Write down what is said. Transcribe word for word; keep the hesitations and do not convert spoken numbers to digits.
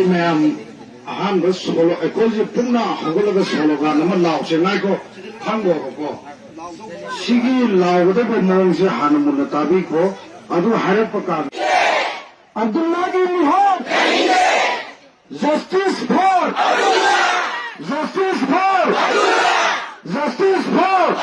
ꯃꯌꯥꯝ ꯑꯍꯥꯟꯕ ꯁꯣꯂꯣ, ꯑꯩꯈꯣꯏꯁꯦ ꯄꯨꯟꯅ ꯍꯧꯒꯠꯂꯒ ꯁꯣꯂꯣꯒꯥꯟ ꯑꯃ ꯂꯥꯎꯁꯦ꯫ ꯉꯥꯏꯈꯣ, ꯈꯪꯈꯣꯕꯀꯣ꯫ ꯁꯤꯒꯤ ꯂꯥꯎꯒꯗꯕ ꯃꯑꯣꯡꯁꯦ ꯍꯥꯟꯅ ꯃꯨꯟꯅ ꯇꯥꯕꯤꯈꯣ꯫ ꯑꯗꯨ ꯍꯥꯏꯔꯛꯄ ꯀꯥꯟꯗ, ꯑꯕꯗꯨꯜꯂꯥꯒꯤ ꯃꯤꯍꯨꯠ! Justice for! Justice for! Justice for!